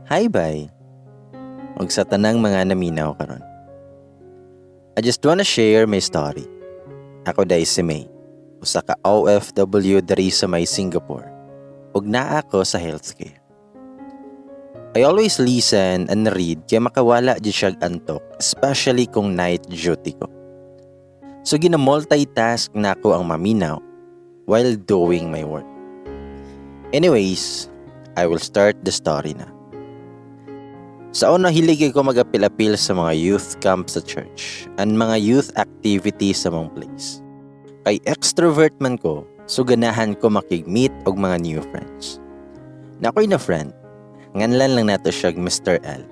Hi, bye. Og sa tanang mga naminaw karon. I just wanna share my story. Ako diay si May, usa ka OFW diri sa may Singapore. Ug naa ako sa healthcare. I always listen and read kay makawala jud siya antok, especially kung night duty ko. So gina-multitask nako ang maminaw while doing my work. Anyways, I will start the story na. Sa una, hilig ko magapil-apil sa mga youth camp sa church and mga youth activities sa mga place. Kay extrovert man ko, so ganahan ko makig-meet og mga new friends. Naa ko'y na friend, nganlan lang nato siya Mr. L.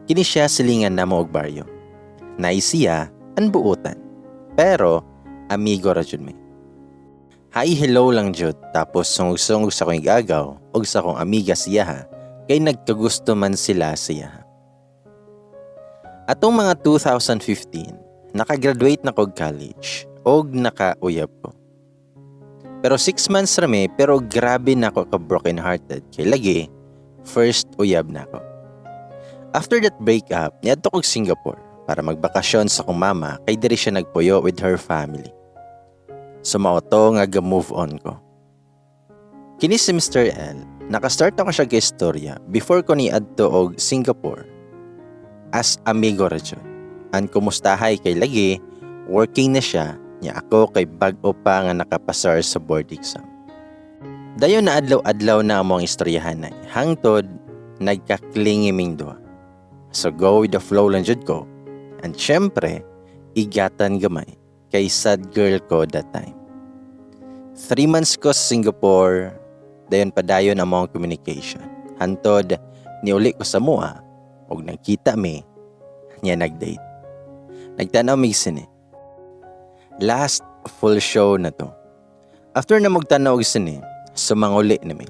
Kini siya silingan namo og baryo. Nice siya, and buutan. Pero, amigo ra jud mi. Hi, hello lang jud, tapos sungog-sungog sa akong igagaw og sa akong amiga siya ha, kay nagkagusto man sila siya. Atong mga 2015, nakagraduate na kog college og nakauyab ko. Pero 6 months rami, pero grabe na ako ka broken hearted kay lagi first uyab na ako. After that breakup, niadto kog Singapore para magbakasyon sa akong mama kay diri siya nagpuyo with her family. So mao to nga ga-move on ko. Kini si Mr. L, nakastart ako siya kay istorya before ko ni adto og Singapore as amigo ra jud. An kumustahay kay lagi working na siya nya ako kay bag-o pa nga nakapasar sa board exam. Dayon na adlaw-adlaw na among istoryahanay hangtod nagka-clingy ming duha. So go with the flow lang jud ko. And syempre, igatan gamay kay sad girl ko that time. 3 months ko sa Singapore, dayon padayon among communication. Hantod, niuli ko sa mua, og nagkita mi, niya nag-date. Nagtanaw mig sine. Last full show na to. After na magtanaw og sine, sumanguli na mi.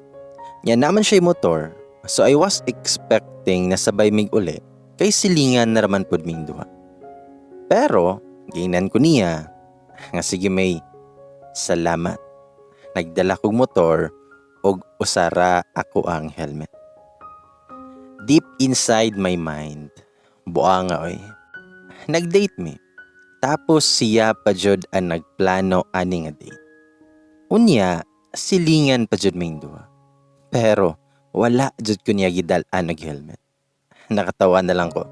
Nya naman siya motor, so I was expecting na sabay mig uli, kay silingan na raman pud ming duha. Pero, giingnan ko niya, nga sige may salamat. Nagdala kog motor og usara ako ang helmet. Deep inside my mind, buanga oy. Nag-date mi. Tapos siya pa jud ang nagplano ani nga date. Unya, silingan pa jud ming duha. Pero wala jud ko niya gidal-an og helmet. Nakatawa na lang ko.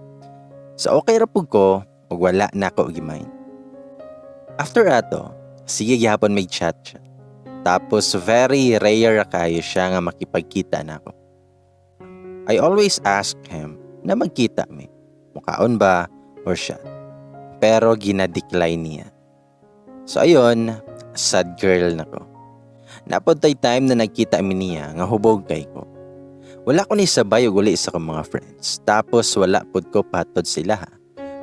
So okay ra pud ko ug wala na ako gi-mind. After ato, sige gihapon may chat siya. Tapos very rare ra kayo siya nga makipagkita nako. I always ask him na magkita mi. Mukaon ba or siya. Pero gina-decline niya. So ayun, sad girl na ko. Naa pod tay time na nagkita mi niya nga hubog kay ko. Wala ko ni sabay og uli sa akong mga friends. Tapos wala pud ko patod sila ha.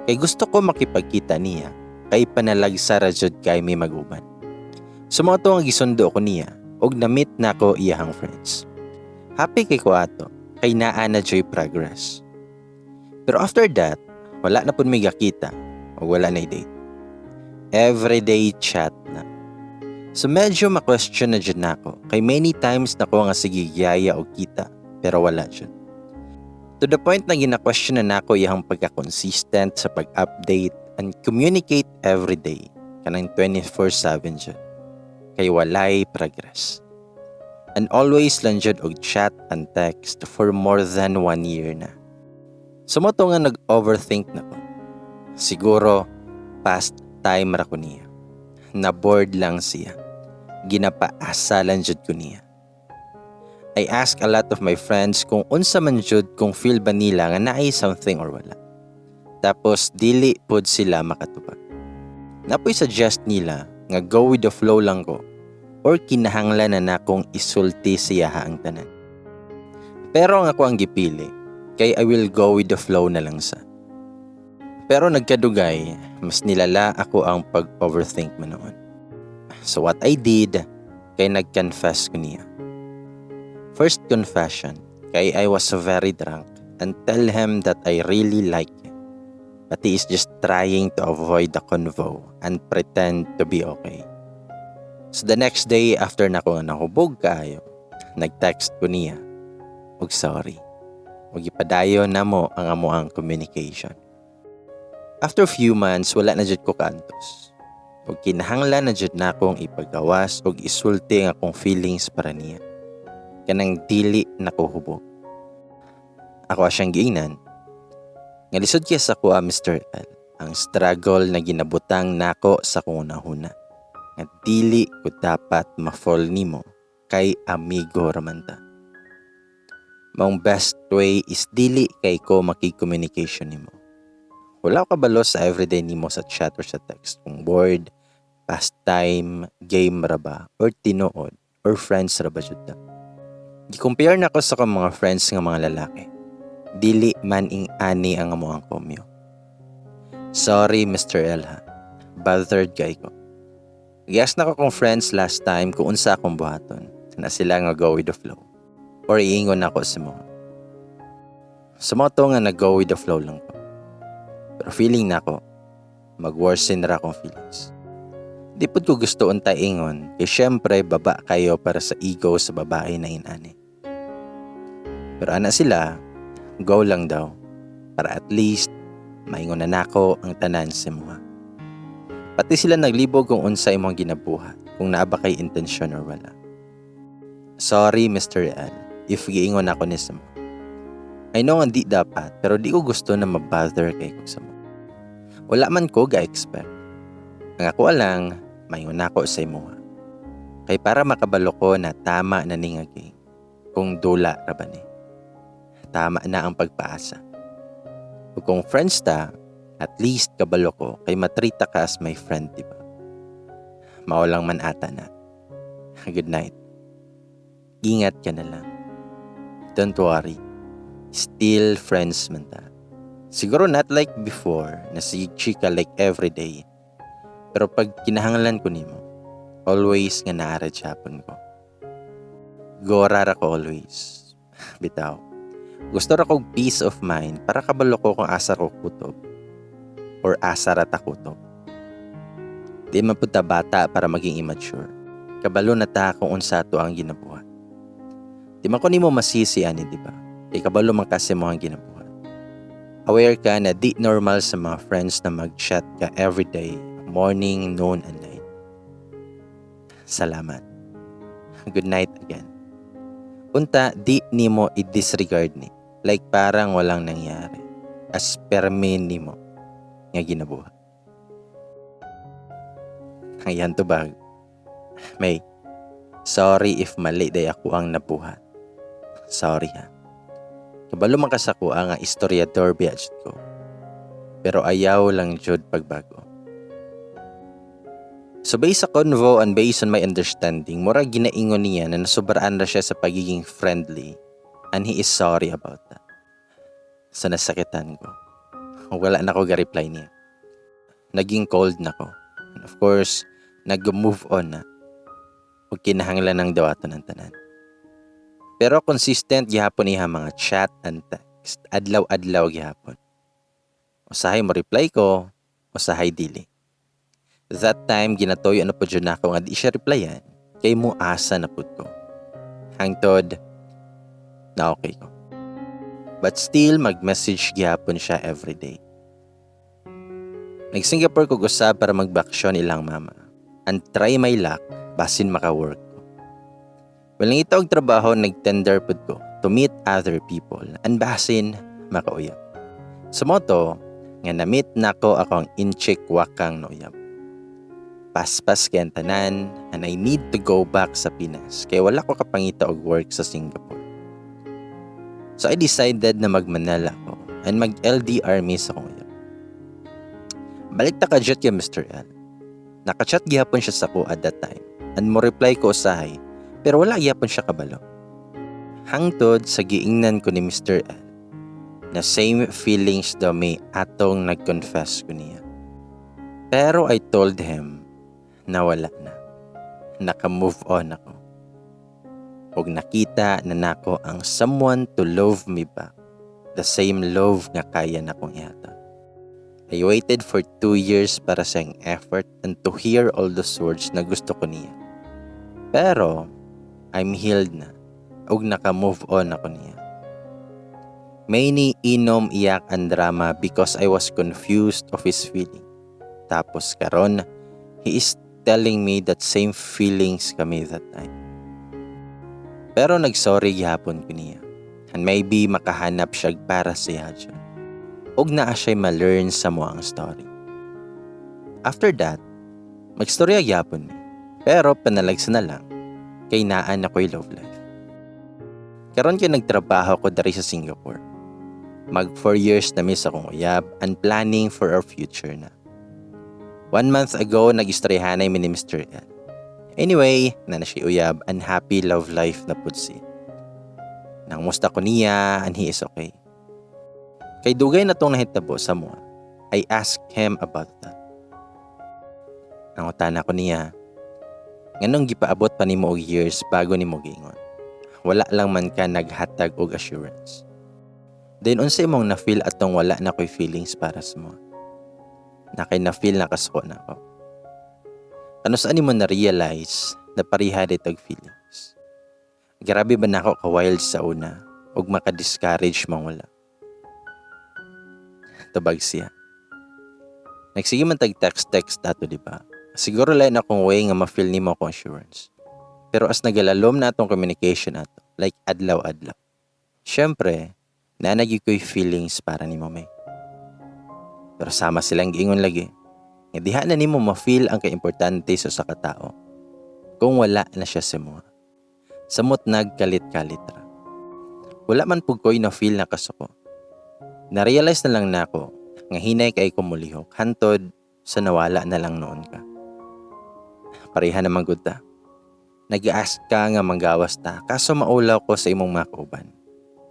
Kay gusto ko makipagkita niya kay panalagsa ra jud kay mi mag-uban. So mao to nga gisundo ko niya og na-meet nako iyahang friends. Happy kay ko ato kay naa na joy progress. Pero after that, wala na pud mi gakita ug wala na date. Everyday chat na. So medyo ma-question na jud nako kay many times na ko nga sige yaya og kita pero wala jud. To the point na gina-question na nako iyang pagka-consistent sa pag-update and communicate every day kanang 24/7 jud. Kay walay progress. And always lang jud og chat and text for more than one year na. So mao to nga nag-overthink na ko. Siguro past time ra ko niya. Na-bored lang siya. Ginapaasa lang jud ko niya. I ask a lot of my friends kung unsa man jud, kung feel ba nila nga naay something or wala. Tapos dili pod sila makatubag. Naa poy suggest nila nga go with the flow lang ko or kinahanglan na nakong isulti siya ang tanan. Pero ang ako ang gipili kay I will go with the flow na lang sa. Pero nagkadugay, mas nilala ako ang pag-overthink man noon. So what I did, kay nag-confess ko niya. First confession, kay I was very drunk and tell him that I really like him. But he is just trying to avoid the convo and pretend to be okay. So the next day after na ko nga nahubog kaayo, nag-text ko niya og sorry. Ug gipadayon namo ang amoang communication. After few months, wala na jud ko kaantos. Ug kinahanglan na jud nakong ipagawas ug isulti ang akong feelings para niya. Kanang dili na ko hubog. Ako siyang giingnan nga lisod kay sa akoa, Mr. L, ang struggle na ginabutang nako sa akong hunahuna. Nga dili ko dapat ma-fall nimo kay amigo raman ta. Maong best way is dili kay ko makig-communication nimo. Wala ko kabalo sa everyday nimo sa chat or sa text kung bored, pastime, game ra ba, or tinuod, or friends ra ba jud ta. Gi-compare nako sa akong mga friends nga mga lalaki. Dili man ing-ani ang amoang komyo. Sorry, Mr. L, ha. Bothered kay ko. Gi-ask nako akong friends last time kung unsa akong buhaton. Na sila nga go with the flow. Or iingon nako sa mo. Sa mao to nga nag-go with the flow lang ko. Pero feeling nako, mag-worsen ra akong feelings. Di pud ko gusto unta ingon, kay syempre baba kayo para sa ego sa babae na inani. Pero ana sila, go lang daw. Para at least, maingon na nako ang tanan sa imuha. Pati sila naglibog kung unsa imong ginabuhat, kung naa ba kay intensyon or wala. Sorry, Mr. L, if giingon ako ni sa mo. I know nga di dapat, pero di ko gusto na mabother kay ko sa mo. Wala man ko ga-expect. Ang ako lang, maingon nako sa imuha. Kay para makabalo ko na tama na ni nga game, kung dula ra ba ni. Tama na ang pagpaasa. Ug kung friends ta, at least kabalo ko kay matrita ka as my friend, di ba? Mao lang man ata na. Good night. Ingat ka na lang. Don't worry. Still friends man ta. Siguro not like before na sige chika like every day. Pero pag kinahanglan ko nimo, always nga naa ra gyapon ko. Gora ra ko always. Bitaw. Gusto ra kog peace of mind para kabalo ko kung asa ko kutob or asa ra ta kutob. Di man pud ta bata para maging immature. Kabalo na ta kung unsa to ang ginabuhat. Di man ko nimo masisi ani, di ba? Kay kabalo man kasi mo ang ginabuhat. Aware ka na di normal sa mga friends na mag-chat ka everyday, morning, noon, and night. Salamat. Good night again. Unta, di nimo i-disregard ni. Like parang walang nangyari. As perme nimo nga ginabuhat. Ayan to bag. May, sorry if mali day ako ang nabuhat. Sorry ha. Kabalo man ka sa akoa nga istoryador biya jud ko. Pero ayaw lang jud pagbago. So based sa convo and based on my understanding, mura ginaingon niya na nasubraan ra siya sa pagiging friendly and he is sorry about that. So nasakitan ko. Wala na ko ga-reply niya. Naging cold na ko. And of course, nag-move on na. Ug kinahanglan ng dawaton ang tanan. Pero consistent gihapon niya mga chat and text. Adlaw-adlaw gihapon. Usahay mo reply ko, usahay dili. That time, ginatoyo na pud jud nako nga di siya replyan, kay mo asa na pud ko. Hangtod, na okay ko. But still, mag-message gihapon siya everyday. Nag-Singapore ko usab para magbakasyon ilang mama. And try my luck, basin maka-work ko. Well, nangita og trabaho, nag-tender pud ko to meet other people and basin makauyab. Sa mao to, nga na-meet nako ako ang Intsik Wakang na uyab. Paspas kay ang tanan and I need to go back sa Pinas kay wala ko kapangita og work sa Singapore. So I decided na mag-Manila ko and mag-LDR mi sa akong uyab. Balik ta ka kay Mr. L. Nakachat gihapon siya sa ko at that time and mo reply ko usahay, pero wala gihapon siya kabalo. Hangtod sa giingnan ko ni Mr. L na same feelings daw may atong nag-confess ko niya. Pero I told him na wala na. Naka-move on ako. Ug nakita na nako ang someone to love me back. The same love nga kaya na kong ihatag. I waited for 2 years para sa iyang effort and to hear all those words na gusto ko niya. Pero, I'm healed na ug naka-move on ako niya. Many inom, iyak and drama because I was confused of his feeling. Tapos karon, he is telling me that same feelings kami that time. Pero nagsorry gihapon ko niya. And maybe makahanap siya para siya dyan. Og naa siya ma-learn sa mo ang story. After that, magstorya gihapon mi. Pero panalagsa na lang, kay naa na ko'y love life. Karon kay nagtrabaho ko dari sa Singapore. Mag 4 years na mi sa akong uyab and planning for our future na. One month ago, nag-istoryahanay mi ni Mr. L. Anyway, naa na siya uyab and happy love life na pud siya. Nangmusta ko niya and he is okay. Kay dugay na tong nahitabo sa mua, I asked him about that. Nangutana ko niya, "Nganong gipaabot pa nimo og years bago nimo giingon? Wala lang man ka naghatag og assurance. Then unsa imong na-feel atong wala na ko'y feelings para sa mo? Na kay na-feel na kasuko na ako. Kanus-a nimo na-realize na pareha ditog feelings? Grabe ba nako ka-wild sa una ug maka-discourage mang wala?" Tubag siya, "Nagsige man tag text-text ato, di ba? Siguro lain akong way nga ma-feel nimo akong assurance. Pero as nagalalom na atong communication ato, like adlaw-adlaw. Syempre, naa na gyud ko'y feelings para nimo, May. Pero sama silang giingon lagi, nga diha na nimo ma-feel ang kaimportante sa usa ka tao kung wala na siya sa imo. Samot nagkalit-kalit ra. Wala man pud ko'y na-feel na kasuko. Na-realize na lang nako nga hinay kay ko mulihok hantod sa nawala na lang noon ka. Pareha naman gud ta. Nag-ask ka nga manggawas ta, kaso maulaw ko sa imong mga kauban.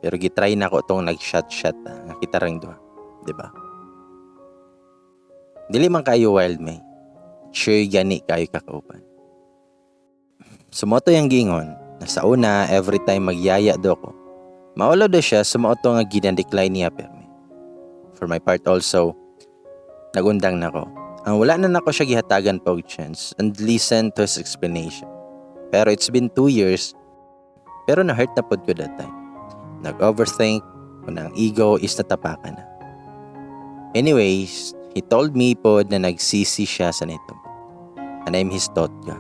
Pero gitry na ko tong nag-shot-shot ta, nga kita rang duha, di ba? Dili man kayo wild, May. Sure gani kayo kakauban." So mao to iyang giingon na sa una, every time magyaya do ko, maulaw daw siya, so mao to nga gina-decline niya permi. For my part also, nagundang na ko. Ang wala na nako siya gihatagan pa og chance and listen to his explanation. Pero it's been 2 years, pero na-hurt na pod ko that time. Nag-overthink, kung ang ego is natapakan na. Anyways, he told me pod na nagsisi siya sa nito. And I'm his totga.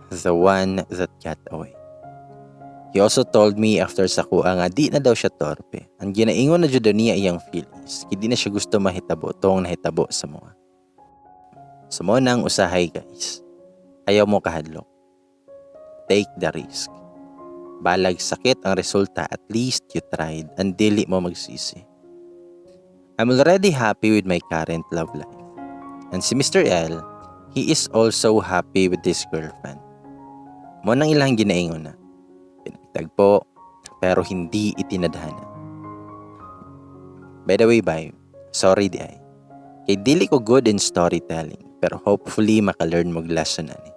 The one that got away. He also told me after sa kuha nga di na daw siya torpe. Ang ginaingon na jud daw niya iyang feelings. Kay di na siya gusto mahitabo tong nahitabo sa mga. So mo nang usahay, guys. Ayaw mo kahadlok. Take the risk. Balag sakit ang resulta, at least you tried and dili mo magsisi. I'm already happy with my current love life. And si Mr. L, he is also happy with his girlfriend. Mo nang ilang ginaingon na. Pinagtagpo, pero hindi itinadhana. By the way, bye. Sorry di ay. Kay dili ko good in storytelling, pero hopefully maka-learn mo lesson ani.